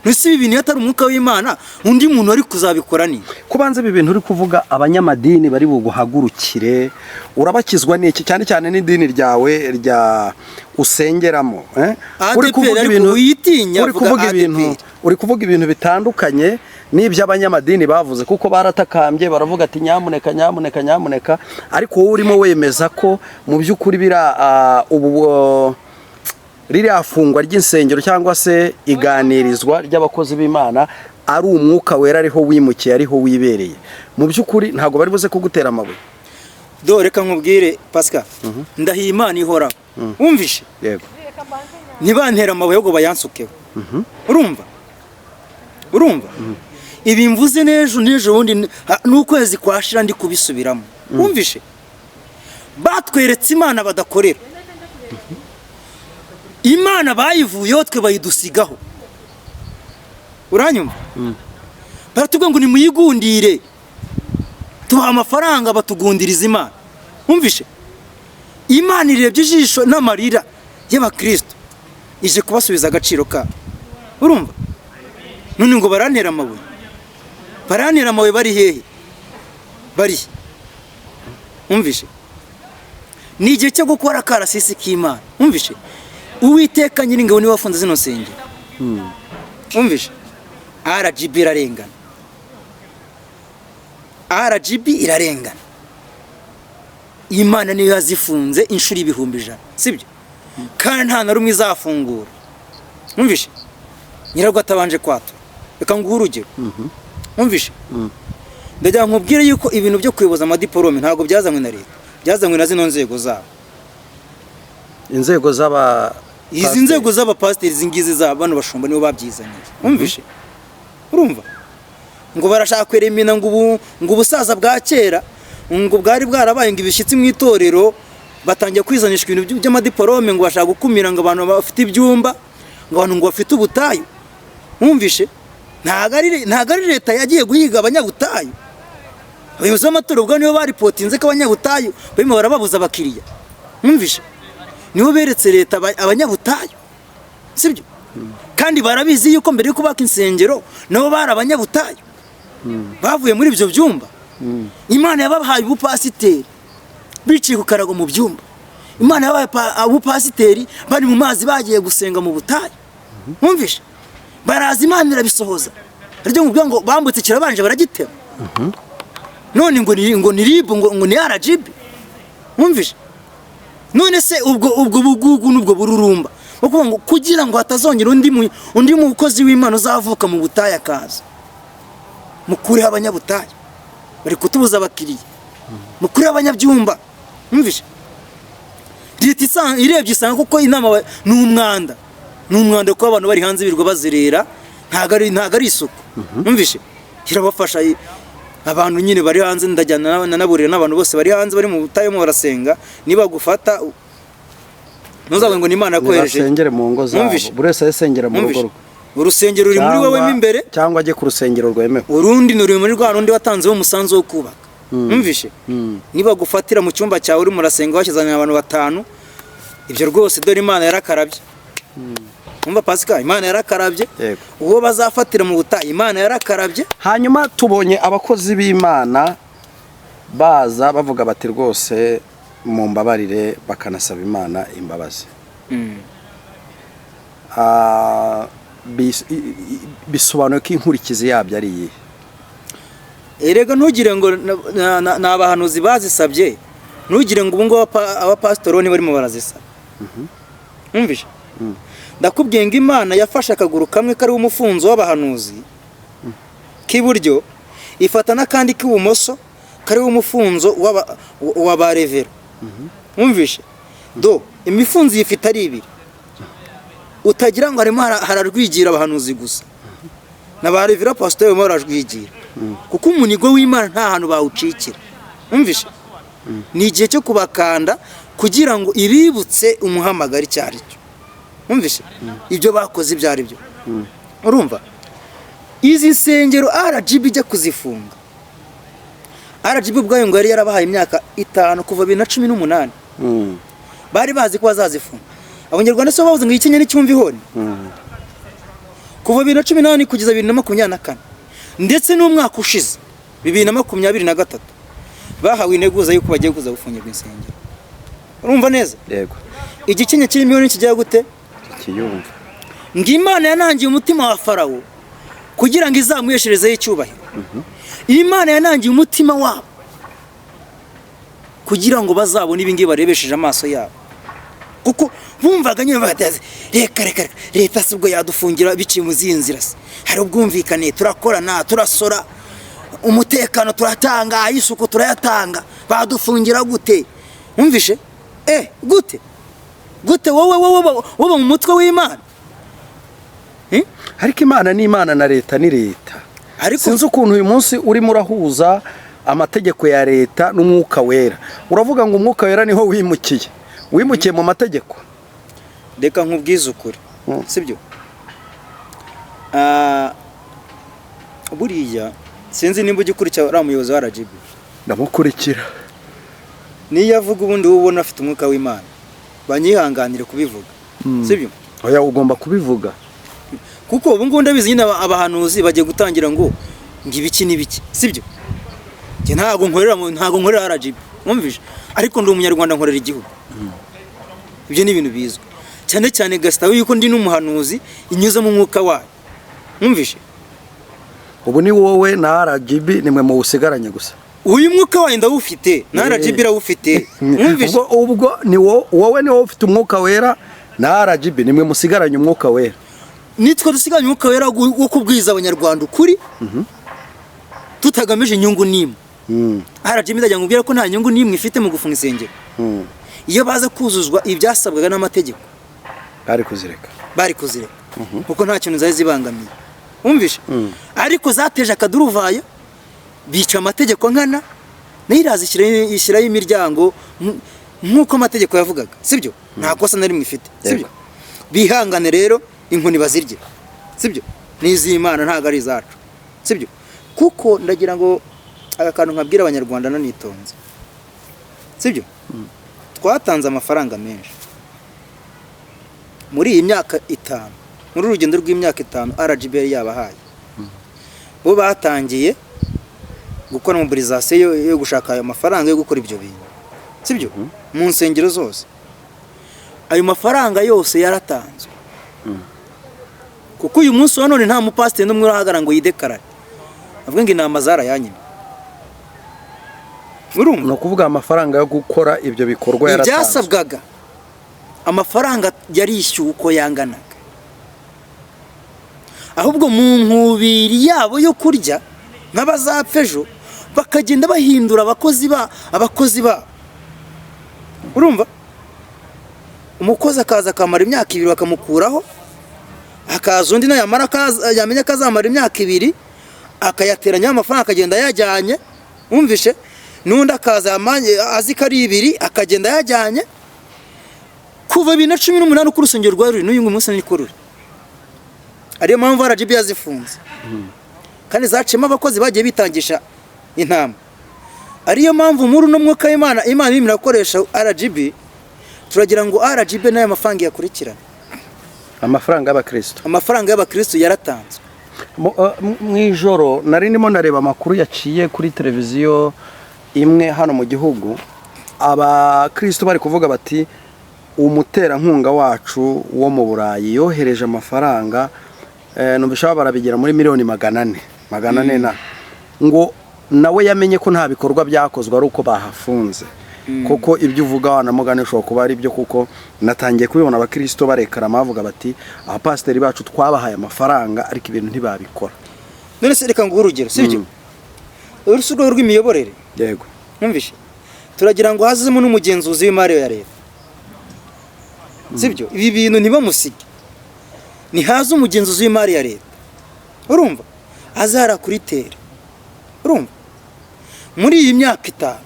Ntuse ibi bintu iyo atari umwuka w'Imana, undi muntu wari kuzabikora ni Kubanza ibi bintu uri kuvuga, abanyamadini bari buguhagurukire. Urabakizwa n'iki, cyane cyane n'idini ryawe rya usengeramo, eh? Uri ADEPR, kuvuga ariko ibintu witinya, uri vuga kuvuga ADEPR. ibintu, uri kuvuga ibintu bitandukanye n'iby'abanyamadini bavuze, kuko baratakambye baravuga ati nyamuneka, nyamuneka, nyamuneka. Ariko wowe urimo wemeza ko mu by'ukuri bira ubu ririya fungwa ry'insengero cyangwa se iganirizwa ry'abakozi b'Imana ari umwuka wera ariho wimukiye, ariho wibereye. Mu by'ukuri ntabwo bari buze kugutera amabuye? Do, reka nkubwire Pascal, ndahiye Imana ihoraho, wumvishe? Yego. Ntibantera amabuye, ahubwo bayansukeho. Urumva? Urumva ibi mvuze n'ejo n'ejo bundi n'ukwezi kwashira ndi kubisubiramo, wumvishe? Batweretse Imana badakorera, Imana bayivuyeho, twe bayidusigaho. Uranyumva? Baratubwira ngo nimuyigundire, tubaha amafaranga batugundiriza Imana, wumvishe? Imana irebye ijisho n'amarira y'abakristo, ije kubasubiza agaciro kabo. Urumva? None ngo barantera amabuye, barantera amabuye bari hehe? Bari he? Wumvishe? Ni igihe cyo gukora akarasisi k'Imana, wumvishe? Uwiteka Nyiringabo niwe wafunze zino nsengero, wumvishe? RGB irarengana, RGB irarengana. Imana niyo yazifunze inshuro 100,000, sibyo? Kandi nta na rumwe izafungura, wumvishe, nyirarwo atabanje kwatura. Reka nguhe urugero, wumvishe? Ndagira ngo nkubwire yuko ibintu byo kuyoboza amadiporome ntabwo byazanywe na leta, byazanywe na zino nzego zabo. Inzego z'aba Izi nzego z'abapasiteri, izi ngizi za bano bashumba, nibo babyizaniye, wumvishe? Urumva ngo barashaka kweremina ngo ubu ngo ubusaza bwa kera ngo bwari bwarabaye ngo ibishyitsi mu itorero, batangiye kwizanisha ibintu by'amadiporome, ngo bashaka gukumira ngo abantu bafite ibyumba, ngo abantu ngo bafite ubutayu, wumvishe? Ntabwo ari leta yagiye guhiga abanyabutayu. Abayobozi b'amatorero ubwabo nibo baripotinze ko abanyabutayu barimo barababuza abakiriya, wumvishe? Nibo beretse leta abanyabutayu, sibyo? Kandi barabizi yuko mbere yo kubaka insengero nabo bari abanyabutayu, bavuye muri ibyo byumba. Imana yabahaye ubupasiteri. Biciye ku karago mu byumba. Imana yabaye abupasiteri bari mu mazi bagiye gusenga mu butayu. Mwumvishe? Baraza, Imana irabisohoza. Ariko ngo ngo bambutse kirabanje baragitema. None ngo ni RIB, ngo ni RGB. Mwumvishe? None se ubwo bugugu n'ubwo bururumba bwo kuvuga ngo kugira ngo hatazongera undi mukozi w'Imana uzavuka mu butayu akaza, mukureho abanyabutayu bari kutubuza abakiriya, mukureho abanyabyumba. Mwumvishe? Leta irebye isanga kuko inama ni umwanda, ni umwanda kuba abantu bari hanze birirwa bazerera, ntabwo ari isuku. Mwumvishe? Irabafasha abantu nyine bari hanze. Ndajyana nanaburira n'abantu bose bari hanze bari mu butayu barasenga, niba gufata ntuzavuge ngo ni Imana yakohereje. Nibasengere mu ngo zabo. Mwumvishe? Buri wese asengera mu rugo Mwumvishe? rwe. Urusengero ruri muri wowe mo imbere. Cyangwa ajye ku rusengero rwemewe. Urundi ni muri rwa rundi watanzeho umusanzu wo kubaka. Mwumvishe? Niba gufatira mu cyumba cyawe urimo urasenga washyizanye abantu batanu, ibyo rwose dore Imana yarakarabye. Umva Pascal, Imana yarakarabye. Yego. Uwo bazafatira mu butayu, Imana yarakarabye. Hanyuma tubonye abakozi b'Imana baza bavuga bati rwose mumbabarire, bakanasaba Imana imbabazi. Bisobanuye ko inkurikizi yabyo ari iyihe? Erega ntugire ngo ni abahanuzi bazisabye, ntugire ngo ubu ngubu abapasitori bo ntibarimo barazisaba. Mwumvishe? Ndakubwiye ngo Imana yafashe akaguru kamwe kariho umufunzo w'abahanuzi k'iburyo, ifata n'akandi k'ibumoso kariho umufunzo wa ba revera. Mwumvishe? Do imifunzo yifite ari ibiri, utagira ngo harimo hararwigira abahanuzi gusa, na ba revera pasitori barimo barajwigira, kuko umunigo w'Imana nta hantu bawucikira. Mwumvishe? Ni igihe cyo kubakanda kugira ngo ibibutse umuhamagaro icyo ari cyo. Mwumvishe? Ibyo bakoze ibyo ari byo. Urumva izi nsengero RGB ijya kuzifunga, RGB ubwayo ngo yari yarabahaye imyaka 5 kuva 2018. Bari bazi ko bazazifunga. Abanyarwanda se bavuze ngo igikenye n'icyumva ihoni. Kuva 2018 kugeza 2024, ndetse n'umwaka ushize 2023, bahawe integuza y'uko bagiye kuza gufungirwa insengero. Urumva neza? Yego. Igikenye kirimo ihoni kijya gute? Kiyumva. Ngo Imana yanangiye umutima wa Farawo kugira ngo izamuhesherezeho icyubahiro. Imana yanangiye umutima wabo kugira ngo bazabone ibingibi barebesheje amaso yabo, kuko bumvaga nyine batazi reka reka reka, leta si ubwo yadufungira biciye mu ziyi nzira se? Hari ubwumvikane, turakorana, turasora, umutekano turatanga, ay'isuku turayatanga, badufungira gute? Wumvishe? Gute gute wowe wowe mu mutwe w'Imana? Ariko Imana ni Imana na leta ni leta. Ariko Sinzi ukuntu uyu munsi urimo urahuza amategeko ya leta n'umwuka wera. Uravuga ngo umwuka wera niho wimukiye, wimukiye mu mategeko. Reka nkubwize ukuri. Sibyo? Buriya sinzi nimba ujya ukurikira uriya muyobozi wa RGB. Ndamukurikira. Niyo avuga ubundi wowe ubona afite umwuka w'Imana, banyihanganire kubivuga, sibyo? Oya, ugomba kubivuga. Kuko ubu ngubu ndabizi nyine abahanuzi bagiye gutangira ngo ibiki n'ibiki, sibyo? Njye ntabwo nkorera RGB, mwumvise? Ariko ndi umunyarwanda, nkorera igihugu. Ibyo ni ibintu bizwi cyane cyane Gasitabo yuko ndi n'umuhanuzi inyuze mu mwuka wayo. Mwumvise? Ubu ni wowe na RGB nimwe muwusigaranye gusa. Uyu mwuka wayo ndawufite, na RGB irawufite. Mwumvise? Ubwo ni wowe ni wowe ufite umwuka wera na RGB nimwe musigaranye umwuka wera. Nitwe dusigaranye umwuka wera wo kubwiza abanyarwanda ukuri tutagamije inyungu n'imwe. RGB ndagira ngo ubwire ko nta nyungu n'imwe ifite mu gufunga insengero. Iyo baza kuzuzwa ibyasabwaga n'amategeko, Bari kuzireka. bari kuzireka, kuko nta kintu zari zibangamiye. Wumvishe? Ariko zateje akaduruvayo, bica amategeko nkana, nayo iraza ishyiraho imiryango nk'uko amategeko yavugaga, sibyo? Nta kosa na rimwe ifite, sibyo? Bihangane rero, inkoni bazirye, sibyo? N'iz'Imana ntabwo ari izacu, sibyo? Kuko ndagira ngo aka kantu nkabwira abanyarwanda nanitonze, sibyo? Twatanze amafaranga menshi muri iyi myaka 5, muri uru rugendo rw'imyaka 5 RGB yari yabahaye. Bo batangiye gukora mobilisation yo gushaka ayo mafaranga yo gukora ibyo bintu. Sibyo? Mu nsengero zose ayo mafaranga yose yaratanzwe, kuko uyu munsi wa none nta mupasiteri n'umwe urahagarara ngo yidekarare avuge ngo intama zarayanyimye. Urumva? Ni ukuvuga amafaranga yo gukora ibyo bikorwa yaratanzwe. Ibyasabwaga, amafaranga yarishyuwe uko yanganaga. Ahubwo mu nkubiri yabo yo kurya nk'abazapfa ejo, bakagenda bahindura abakozi babo. Urumva, umukozi akaza akamara imyaka 2 bakamukuraho, hakaza undi nawe yamara yamenya ko azamara imyaka 2, akayateranyaho amafaranga akagenda yajyanye. Wumvishe? N'undi akaza azi ko ari 2, akagenda yajyanye. Kuva 2018 uko urusengero rwari ruri, n'uyu munsi niko ruri. Ariyo mpamvu RGB yazifunze, kandi zaciyemo abakozi bagiye bitangisha intama. Ariyo mpamvu muri uno mwuka w'Imana, Imana irimo irakoresha RGB. Turagira ngo RGB n'aya mafaranga yakurikirana. Amafaranga y'abakristo. Amafaranga y'abakristo yaratanzwe. Mu ijoro nari ndimo ndareba amakuru yaciye kuri televiziyo imwe hano mu gihugu, abakristo bari kuvuga bati: "Umuterankunga wacu wo mu Burayi yohereje amafaranga, numvise barabigera muri miliyoni 400, 400 na ngo nawe yamenye ko nta bikorwa byakozwe ari uko bahafunze." Kuko ibyo uvuga wanamugani ushobora kuba ari byo, kuko natangiye kubibona abakristo barekarama bavuga bati: "Abapasiteri bacu twabahaye amafaranga, ariko ibintu ntibabikora." None se reka nguhe urugero, sibyo? Uru si urwego rw'imiyoborere? Yego. Mwumvishe? Turagira ngo hazemo n'umugenzuzi w'imari ya leta, sibyo? Ibi bintu ntibamusige. Ntihaze umugenzuzi w'imari ya leta, urumva, azara kuri terrain. Urumva, muri iyi myaka 5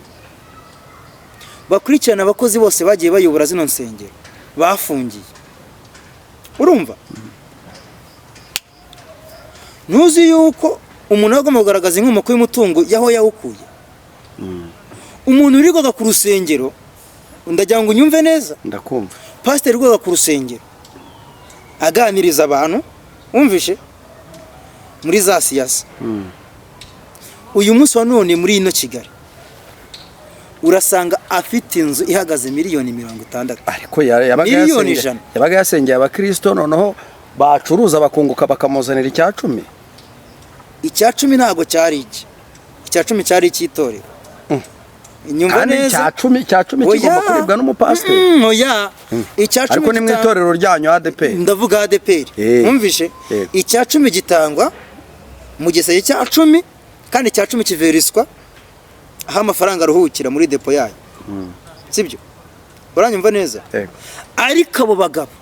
bakurikirana abakozi bose bagiye bayobora zino nsengero bafungiye. Urumva, ntuzi yuko umuntu aba agomba kugaragaza inkomoko y'umutungo y'aho yawukuye? Umuntu wirirwaga ku rusengero, ndagira ngo unyumve neza. Ndakumva. Pasiteri wirirwaga ku rusengero aganiriza abantu, wumvishe, muri za siyasa, uyu munsi wa none muri ino Kigali urasanga afite inzu ihagaze miliyoni 60. Ariko yabaga Miliyoni 100. Yabaga yasengeye abakristo, noneho bacuruza bakunguka bakamuzanira icya cumi. Icya cumi ntabwo cyari iki, icya cumi cyari icy'itorero. Inyumva Kandi neza. icya cumi Oya. kigomba kuribwa n'umupasiteri. Oya, icya cumi Ariko ni mu itorero ryanyu ADEPR. Ndavuga ADEPR. Wumvishe? Yego. Icya cumi gitangwa mu gisenge cya cumi, kandi icya cumi kiveriswa aho amafaranga aruhukira muri depo yayo, sibyo? Uranyumva neza? Yego. Ariko abo bagabo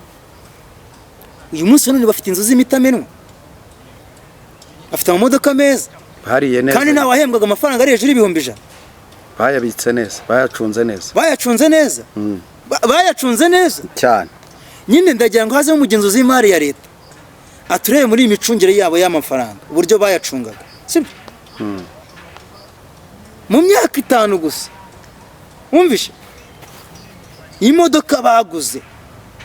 uyu munsi wa none bafite inzu z'imitamenwa, bafite amamodoka meza. Bariye neza. Kandi nta wahembwaga amafaranga ari hejuru y'100,000. Bayabitse neza, bayacunze neza. Bayacunze neza. Bayacunze neza. Cyane. Nyine ndagira ngo hazemo umugenzuzi w'imari ya leta, aturebe muri iyi micungire yabo y'amafaranga, uburyo bayacungaga, sibyo? Mu myaka 5 gusa, wumvishe, imodoka baguze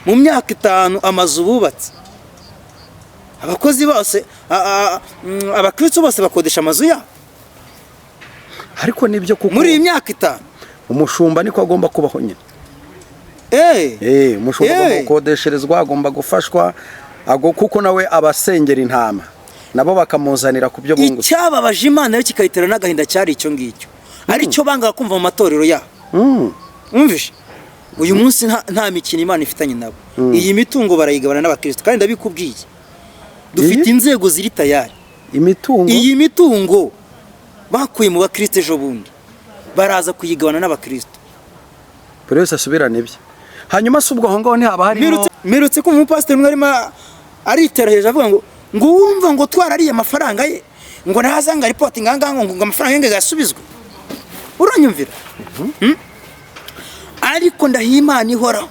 mu myaka 5, amazu bubatse, abakozi bose, abakristo bose bakodesha amazu yabo. Ariko nibyo, kuko Muri iyi myaka 5. umushumba niko agomba kubaho nyine. Umushumba agomba gukodesherezwa, agomba gufashwa, kuko nawe aba asengera intama, nabo bakamuzanira ku byo bungutse. Icyababaje Imana rero kikayitera n'agahinda cyari icyo ngicyo, aricyo bangaga kumva mu matorero yabo. Wumvishe, uyu munsi nta mikino Imana ifitanye nabo. Iyi mitungo barayigabana n'abakristo, kandi ndabikubwiye, dufite inzego ziri tayari. Imitungo? Iyi mitungo bakuye mu bakristo ejo bundi baraza kuyigabana n'abakristo. Buri wese asubirane ibye. Hanyuma se ubwo aho ngaho ntihaba harimo Mperutse kumva umupasiteri umwe arimo aritera hejuru avuga ngo wumva ngo twarariye amafaranga ye, ngo naza ngo aripoti ngaha ngo amafaranga ye ngo yasubizwe. Uranyumvira? Hmm? Ariko ndahiye Imana ihoraho,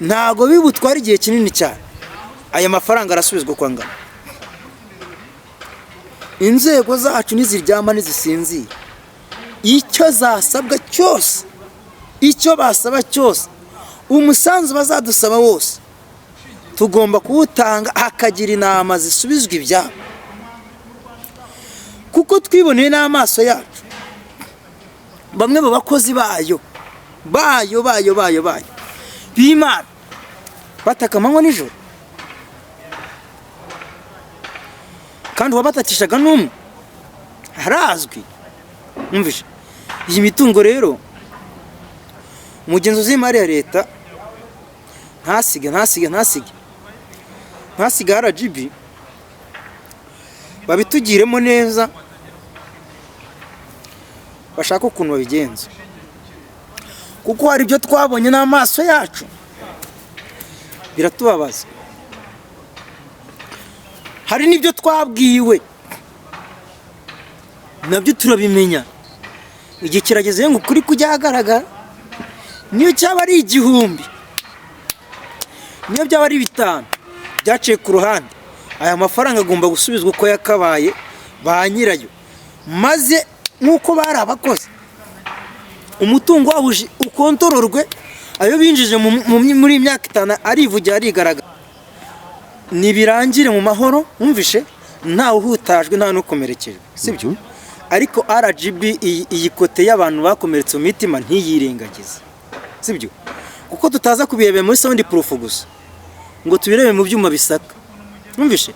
ntabwo bibutwara igihe kinini cyane, aya mafaranga arasubizwa uko angana. Inzego zacu ntiziryama, ntizisinzira. Icyo zasabwa cyose, icyo basaba cyose, umusanzu bazadusaba wose tugomba kuwutanga, hakagira inama zisubizwa ibyabo, kuko twiboneye n'amaso yacu. Bamwe mu bakozi bayo bayo bayo bayo bayo b'Imana bataka amanywa nijoro, kandi uwabatakishaga n'umwe harazwi. Mwumvishe iyi mitungo rero, umugenzuzi w'imari ya leta ntasige, ntasige, ntasige, ntasige. RGB babitugiremo neza, bashaka ukuntu babigenza, kuko hari ibyo twabonye n'amaso yacu biratubabaza, hari n'ibyo twabwiwe nabyo turabimenya. Igihe kirageze ngo ukuri kujya ahagaragara, niyo cyaba ari 1000, niyo byaba ari 5 byaciye ku ruhande, aya mafaranga agomba gusubizwa uko yakabaye ba nyirayo, maze nk'uko bari abakozi umutungo wabo ukontororwe. Ayo binjije muri iyi myaka 5 arivugira, arigaragara, nibirangire mu mahoro. Wumvishe, ntawe uhutajwe, nta n'ukomerekejwe, sibyo? Ariko RGB iyi côté y'abantu bakomeretse mu mitima ntiyirengagize, sibyo? Kuko tutaza kubirebera muri sound proof gusa, ngo tubirebe mu byuma bisaka, wumvishe,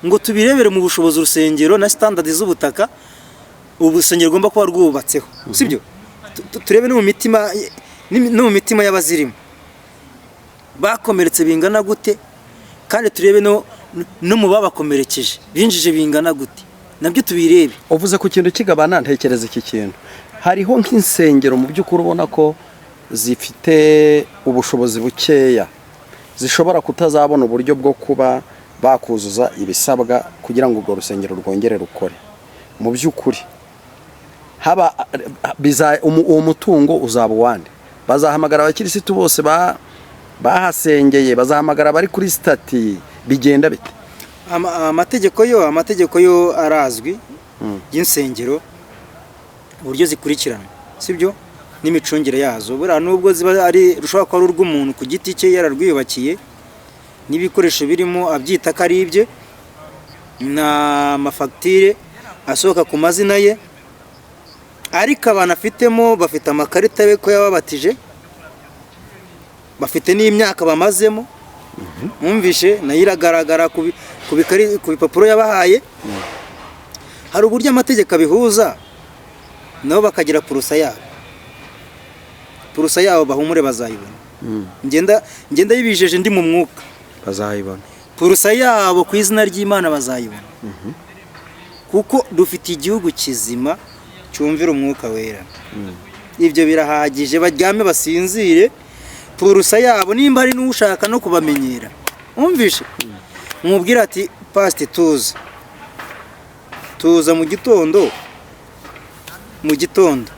ngo tubirebere mu bushobozi urusengero na standard z'ubutaka ubu rusengero rugomba kuba rwubatseho, sibyo? Turebe no mu mitima y'abazirimo bakomeretse bingana gute, kandi turebe no mu babakomerekeje binjije bingana gute, nabyo tubirebe. Uvuze ku kintu kigabana, ntekereza iki kintu: hariho nk'insengero mu by'ukuri ubona ko zifite ubushobozi bukeya, zishobora kutazabona uburyo bwo kuba bakuzuza ibisabwa kugira ngo urwo rusengero rwongere rukore. Mu by'ukuri haba uwo mutungo uzaba uwande? Bazahamagara abakirisitu bose bahasengeye? Bazahamagara abari kuri sitati? Bigenda bite? Amategeko yo arazwi y'insengero, uburyo zikurikiranwa, sibyo? N'imicungire yazo. Buriya nubwo ziba ari rushobora kuba ari urw'umuntu ku giti cye, yararwiyubakiye n'ibikoresho birimo abyita ko ari ibye, n'amafagitire asohoka ku mazina ye, ariko abantu afitemo bafite amakarita ye ko yababatije, bafite n'imyaka bamazemo, mwumvishe, nayo iragaragara ku bipapuro yabahaye. Hari uburyo amategeko abihuza, nabo bakagira pourcent yabo. Pourcent yabo bahumure, bazayibona. Ngenda yibijeje ndi mu mwuka. Bazayibona. Pourcent yabo ku izina ry'Imana bazayibona, kuko dufite igihugu kizima cyumvira Umwuka Wera. Ibyo birahagije, baryame basinzire. Pourcent yabo, nimba hari n'ushaka no kubamenyera, wumvishe, mubwire ati: "Pasiti, tuza, tuza mu gitondo, mu gitondo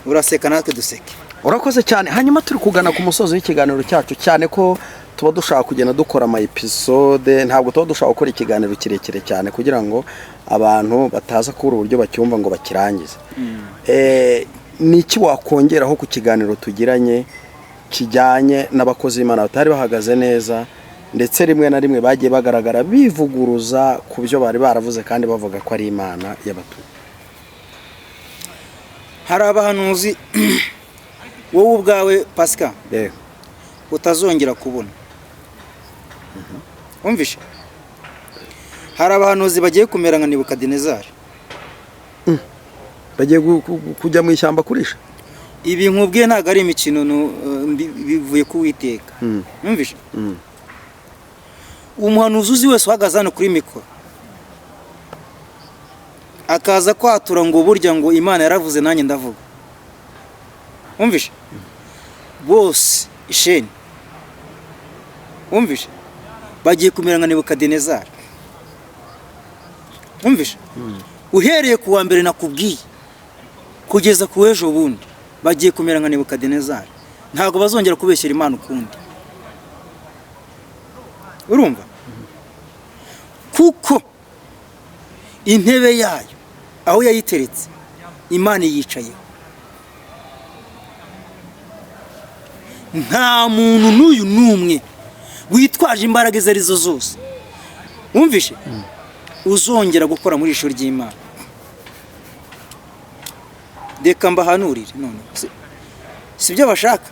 uraseka natwe duseke." Urakoze cyane. Hanyuma turi kugana ku musozo w'ikiganiro cyacu, cyane ko tuba dushaka kugenda dukora ama episode, ntabwo tuba dushaka gukora ikiganiro kirekire cyane kugira ngo abantu bataza kubura uburyo bacyumva ngo bakirangize. Ni iki wakongeraho ku kiganiro tugiranye kijyanye n'abakozi b'Imana batari bahagaze neza, ndetse rimwe na rimwe bagiye bagaragara bivuguruza ku byo bari baravuze kandi bavuga ko ari Imana y'abatuye? Hari abahanuzi wowe ubwawe, Pascal, Yego. utazongera kubona, wumvishe? Hari abahanuzi bagiye kumera nka Nebukadinezari. Bagiye kujya mu ishyamba kurisha. Ibi nkubwiye ntabwo ari imikino, bivuye ku Witeka, wumvishe? Umuhanuzi uzi wese uhagaze hano kuri mikoro akaza kwatura ngo burya ngo Imana yaravuze nanjye ndavuga, wumvishe, bose isheni, wumvishe, bagiye kumera nka Nebukadinezari, wumvishe? Uhereye ku wa mbere nakubwiye kugeza ku w'ejo bundi, bagiye kumera nka Nebukadinezari. Ntabwo bazongera kubeshyera Imana ukundi, urumva? Kuko intebe yayo aho yayiteretse, Imana yicayeho. Nta muntu n'uyu n'umwe witwaje imbaraga izo arizo zose, wumvishe, uzongera gukora muri ishuri ry'Imana. Reka mbahanurire none, si byo bashaka.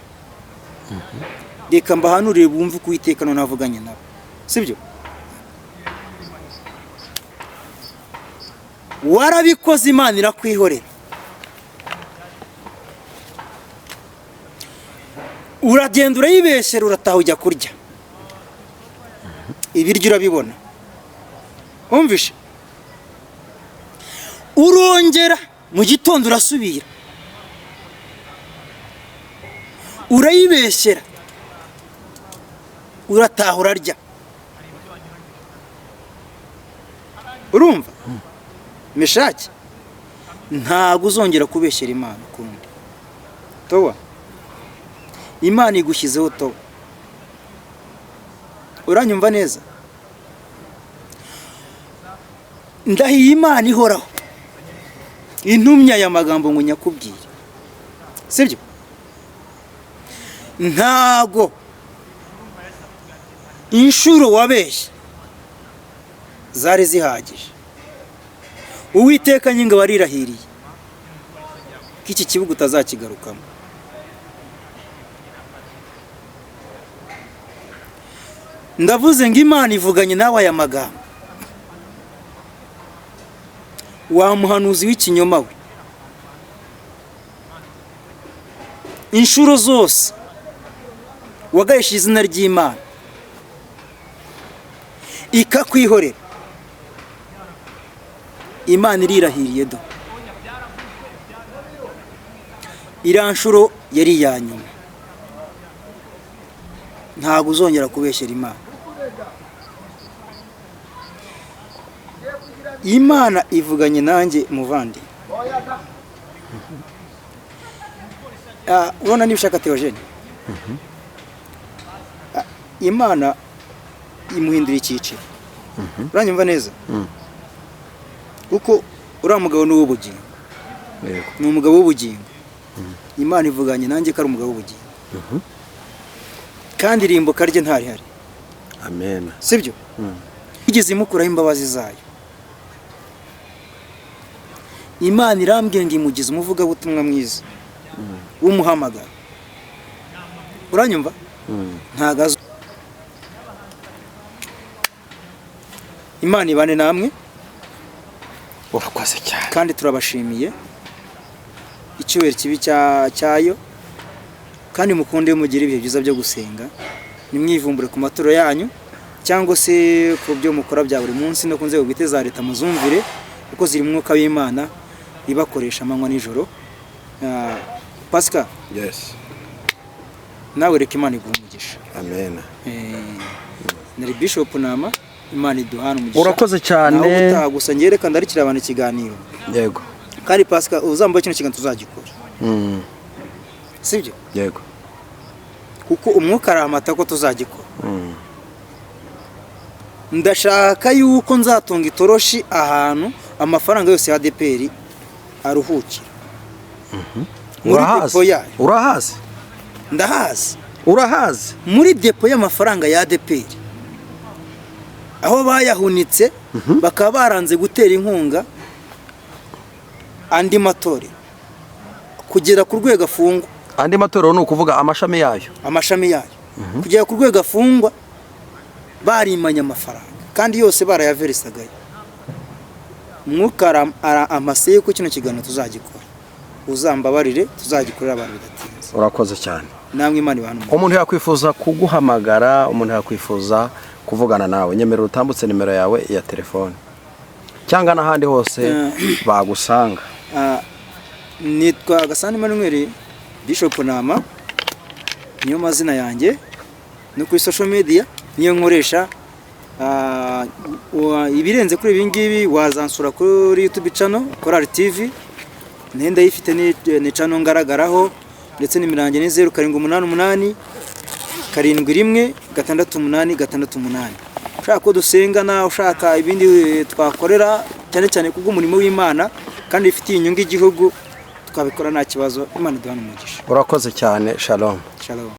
Reka mbahanurire bumve uko Uwiteka none avuganye nabo, sibyo? Warabikoze, Imana irakwihorera, uragenda urayibeshyera, urataha ujya kurya ibiryo urabibona, wumvishe, urongera mu gitondo urasubira urayibeshyera, urataha urarya. Urumva Meshaki, ntabwo uzongera kubeshyera Imana ukundi. Towa, Imana igushyizeho towa. Uranyumva neza? Ndahiye Imana ihoraho intumya aya magambo ngo nyakubwire, sibyo? Ntago inshuro wabeshye zari zihagije. Uwiteka nyinga warirahiriye ko iki kibuga utazakigarukamo. Ndavuze ngo Imana ivuganye nawe aya magambo, wa muhanuzi w'ikinyoma we, inshuro zose wagahishe izina ry'Imana ikakwihorera, Imana irirahiriye do, iriya nshuro yari iya nyuma, ntabwo uzongera kubeshyera Imana. Imana ivuganye nanjye muvandi. Urabona niba ushaka Theogene, Imana imuhindura icyiciro. Uranyumva neza? Kuko uriya mugabo ni uw'ubugingo, ni umugabo w'ubugingo. Imana ivuganye nanjye ko ari umugabo w'ubugingo, kandi irimbuka rye ntarihari. Amen. Sibyo? Igeze imukuraho imbabazi zayo. Imana irambwira ngo imugize umuvugabutumwa mwiza w'umuhamagaro. Uranyumva? Ntagazo. Imana ibane namwe. Urakoze cyane. Kandi turabashimiye icyubahiro kibi cyayo, kandi mukunde mugire ibihe byiza byo gusenga, nimwivumbure ku maturo yanyu cyangwa se ku byo mukora bya buri munsi, no ku nzego bwite za leta muzumvire, kuko ziri mu mwuka w'Imana ibakoresha amanywa nijoro. Pascal, yes, nawe reka Imana iguhe umugisha. Amen. Nari Bishop Nama, Imana iduhana umugisha. Urakoze cyane. Nawe utaha gusa ngereka ndarikira abantu ikiganiro. Yego. Kandi Pascal, uzambaye kino kiganiro tuzagikora. Sibyo? Yego. Kuko umwuka aramata ko tuzagikora. Ndashaka yuko nzatunga itoroshi ahantu amafaranga yose ya ADPR aruhukira. Muri depo yayo. Urahazi? Ndahazi. Urahazi? Muri depo y'amafaranga ya ADPR. Aho bayahunitse bakaba baranze gutera inkunga andi matorero kugera ku rwego afungwa. Andi matorero ni ukuvuga amashami yayo. Amashami yayo. Kugera ku rwego afungwa barimanye amafaranga kandi yose barayaverisagaye. Umwuka amaseye ko kino kiganiro tuzagikora. Uzambabarire tuzagikorera abantu bidatinze. Urakoze cyane. Namwe Imana ibahane umugisha. Umuntu yakwifuza kuguhamagara, umuntu yakwifuza kuvugana nawe, nyemerera utambutse nimero yawe ya telefone cyangwa n'ahandi hose bagusanga. Nitwa Gasana Emmanuel, Bishop Nama niyo mazina yanjye, no kuri social media niyo nkoresha. Ibirenze kuri ibi ngibi wazansura kuri YouTube channel Korali TV, nenda yifite ni channel ngaragaraho, ndetse n'imirange ni 0788 71 68 68. Ushaka ko dusengana, ushaka ibindi twakorera cyane cyane kubw'umurimo w'Imana kandi bifitiye inyungu igihugu, twabikora nta kibazo. Imana iduhane umugisha. Urakoze cyane. Shalom. Shalom.